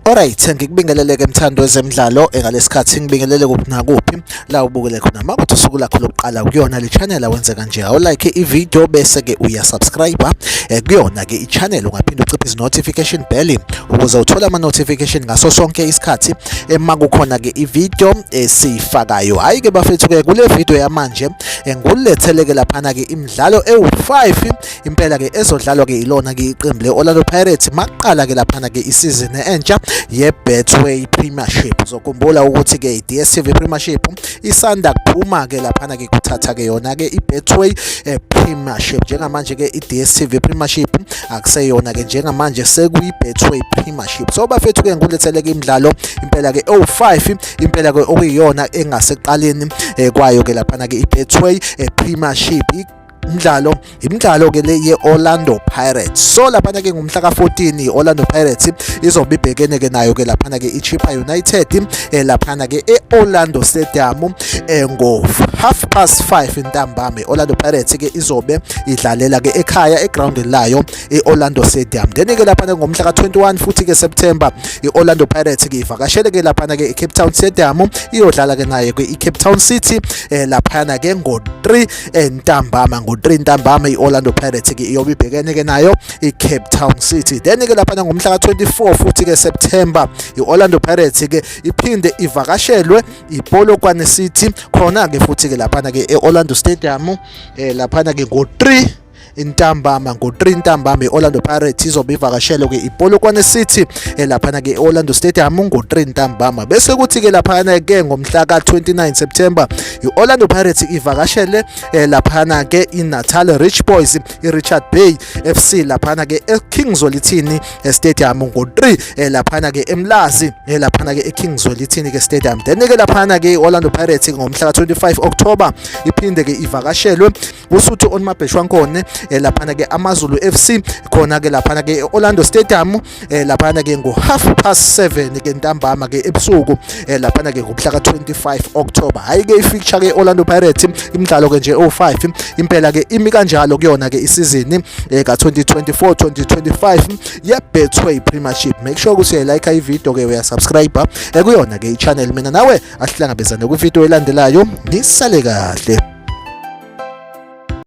Alright, ngikubingelele-ke mthando wezemidlalo ngalesikhathi ngibingelele kuphi nakuphi la ubukele khona. Makuthi usuku lakho lokuqala kuyona le channel awenze kanje, awulike i-video bese-ke uyasubscribe kuyona-ke i-channel, ungaphinde uciphe notification bell ukuze uthole ama-notification ngaso sonke isikhathi ema kukhona-ke i-video esiyifakayo. Hhayi-ke bafethu-ke kule video yamanje ngikuletheleke laphana-ke imidlalo ewu-5 impela-ke ezodlalwa-ke ilona-ke iqembu le-Orlando Pirates makuqala-ke laphana-ke isizini entsha ye-Betway Premiership. Uzokhumbula ukuthi-ke i-DStv Premiership isanda kuphuma-ke laphana-ke kuthatha-ke yona-ke i-Betway Premiership. Njengamanje-ke i-DStv Premiership akuseyona-ke, njengamanje sekuyi-Betway Premiership. So bafethu-ke ngikuletheleke imidlalo impela-ke ewu-5 impela-ke okuyiyona engasekuqaleni kwayo-ke laphana-ke i-Betway Premiership. Imidlalo imidlalo ke le ye-Orlando Pirates. So laphana ke ngomhla ka-14 i-Orlando Pirates izobe ibhekene ke nayo ke laphana ke i-Chippa United laphana ke e-Orlando Stadium ngo 5:30 ntambama. I-Orlando Pirates ke izobe idlalela ke ekhaya egroundini layo e-Orlando Stadium. Then ke laphana ngomhla ka-21 futhi ke September i-Orlando Pirates ke ivakashele ke laphana ke e-Cape Town Stadium, iyodlala ke nayo ke i-Cape Town City laphana ke ngo-3 ntambama. Ngo-3 ntambama i-Orlando Pirates ke iyobe ibhekene ke nayo i-Cape Town City. Then ke laphana ngomhla ka-24 futhi ke September i-Orlando Pirates ke iphinde ivakashelwe iPolokwane City khona ke futhi ke laphana ke e-Orlando Stadium laphana ke ngo-3 ntambama. Ngo-3 ntambama i-Orlando Pirates izobe ivakashelwe ke iPolokwane City laphana ke e-Orlando Stadium ngo-3 ntambama. Bese kuthi ke laphana ke ngomhla ka-29 September i-Orlando Pirates ivakashele laphana ke i-Natal Rich Boys, i-Richard Bay FC, laphana ke e-King Zwelithini Stadium ngo-3 laphana ke eMlazi, laphana ke e-King Zwelithini ke Stadium. Then ke laphana ke i-Orlando Pirates ngomhla ka-25 October iphinde ke ivakashelwe uSuthu oNmabheshwankone, laphana ke AmaZulu FC, khona ke laphana ke e-Orlando Stadium laphana ke ngo-7:30 ke ntambama ke ebusuku, laphana ke ngomhla ka-25 October. Hayi ke i-fixture ke Orlando Pirates, imidlalo ke nje o5 impela ke imi kanjalo kuyona ke isizini ka-2024 2025 ye-Betway Premiership. Make sure ukuthi uyayilike i-video ke, uyasubscribe kuyona ke i-channel. Mina nawe asihlangabezane kwivideo elandelayo. Nisale kahle.